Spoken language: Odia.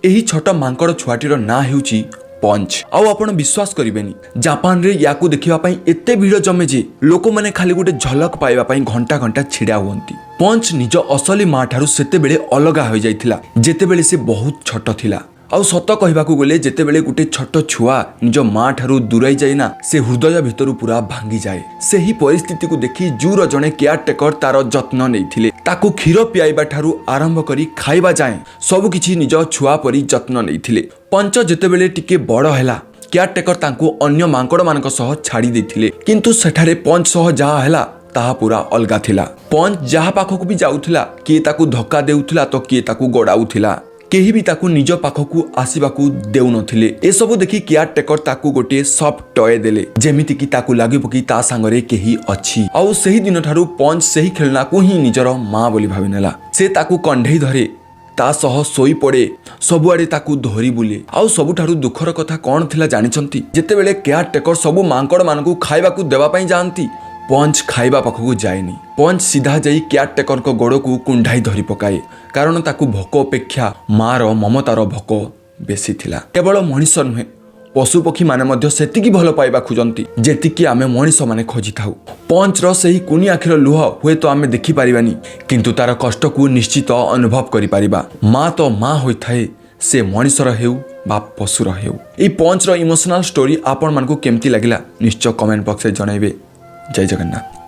ଏହି ଛୋଟ ମାଙ୍କଡ଼ ଛୁଆଟିର ନାଁ ହେଉଛି ପଞ୍ଚ। ଆଉ ଆପଣ ବିଶ୍ୱାସ କରିବେନି, ଜାପାନରେ ୟାକୁ ଦେଖିବା ପାଇଁ ଏତେ ଭିଡ଼ ଜମେ ଯେ ଲୋକମାନେ ଖାଲି ଗୋଟେ ଝଲକ ପାଇବା ପାଇଁ ଘଣ୍ଟା ଘଣ୍ଟା ଛିଡ଼ା ହୁଅନ୍ତି। ପଞ୍ଚ ନିଜ ଅସଲି ମା ଠାରୁ ସେତେବେଳେ ଅଲଗା ହୋଇଯାଇଥିଲା, ଯେତେବେଳେ ସେ ବହୁତ ଛୋଟ ଥିଲା। ଆଉ ସତ କହିବାକୁ ଗଲେ, ଯେତେବେଳେ ଗୋଟେ ଛୋଟ ଛୁଆ ନିଜ ମା ଠାରୁ ଦୂରେଇ ଯାଏ ନା, ସେ ହୃଦୟ ଭିତରୁ ପୁରା ଭାଙ୍ଗିଯାଏ। ସେହି ପରିସ୍ଥିତିକୁ ଦେଖି ଜୁର ଜଣେ କେୟାର ଟେକର ତାର ଯତ୍ନ ନେଇଥିଲେ। ତାକୁ କ୍ଷୀର ପିଆଇବା ଠାରୁ ଆରମ୍ଭ କରି ଖାଇବା ଯାଏଁ ସବୁକିଛି ନିଜ ଛୁଆ ପରି ଯତ୍ନ ନେଇଥିଲେ। ପଞ୍ଚ ଯେତେବେଳେ ଟିକେ ବଡ଼ ହେଲା, କେୟାର ଟେକର ତାଙ୍କୁ ଅନ୍ୟ ମାଙ୍କଡ଼ମାନଙ୍କ ସହ ଛାଡ଼ି ଦେଇଥିଲେ। କିନ୍ତୁ ସେଠାରେ ପଞ୍ଚ ସହ ଯାହା ହେଲା, ତାହା ପୁରା ଅଲଗା ଥିଲା। ପଞ୍ଚ ଯାହା ପାଖକୁ ବି ଯାଉଥିଲା, କିଏ ତାକୁ ଧକ୍କା ଦେଉଥିଲା ତ କିଏ ତାକୁ ଗୋଡ଼ାଉଥିଲା। କେହି ବି ତାକୁ ନିଜ ପାଖକୁ ଆସିବାକୁ ଦେଉନଥିଲେ। ଏସବୁ ଦେଖି କେୟାର ଟେକର ତାକୁ ଗୋଟିଏ ସଫ୍ଟ ଟୟ ଦେଲେ, ଯେମିତିକି ତାକୁ ଲାଗିବ କି ତା ସାଙ୍ଗରେ କେହି ଅଛି। ଆଉ ସେହି ଦିନଠାରୁ ପଞ୍ଚ ସେହି ଖେଳନାକୁ ହିଁ ନିଜର ମା ବୋଲି ଭାବିନେଲା। ସେ ତାକୁ କଣ୍ଢେଇ ଧରେ, ତା ସହ ଶୋଇପଡ଼େ, ସବୁଆଡ଼େ ତାକୁ ଧରି ବୁଲେ। ଆଉ ସବୁଠାରୁ ଦୁଃଖର କଥା କ'ଣ ଥିଲା ଜାଣିଛନ୍ତି? ଯେତେବେଳେ କେୟାର ଟେକର ସବୁ ମାଙ୍କଡ଼ମାନଙ୍କୁ ଖାଇବାକୁ ଦେବା ପାଇଁ ଯାଆନ୍ତି, ପଞ୍ଚ ଖାଇବା ପାଖକୁ ଯାଏନି। ପଞ୍ଚ ସିଧା ଯାଇ କେୟାର ଟେକରଙ୍କ ଗୋଡ଼କୁ କୁଣ୍ଢାଇ ଧରି ପକାଏ, କାରଣ ତାକୁ ଭୋକ ଅପେକ୍ଷା ମାର ମମତାର ଭୋକ ବେଶୀ ଥିଲା। କେବଳ ମଣିଷ ନୁହେଁ, ପଶୁପକ୍ଷୀମାନେ ମଧ୍ୟ ସେତିକି ଭଲ ପାଇବା ଖୋଜନ୍ତି, ଯେତିକି ଆମେ ମଣିଷମାନେ ଖୋଜିଥାଉ। ପଞ୍ଚର ସେହି କୁନି ଆଖିର ଲୁହ ହୁଏତ ଆମେ ଦେଖିପାରିବାନି, କିନ୍ତୁ ତାର କଷ୍ଟକୁ ନିଶ୍ଚିତ ଅନୁଭବ କରିପାରିବା। ମା ତ ମା ହୋଇଥାଏ, ସେ ମଣିଷର ହେଉ ବା ପଶୁର ହେଉ। ଏଇ ପଞ୍ଚର ଇମୋସନାଲ ଷ୍ଟୋରି ଆପଣମାନଙ୍କୁ କେମିତି ଲାଗିଲା, ନିଶ୍ଚୟ କମେଣ୍ଟ ବକ୍ସରେ ଜଣାଇବେ। ଜୟ ଜଗନ୍ନାଥ।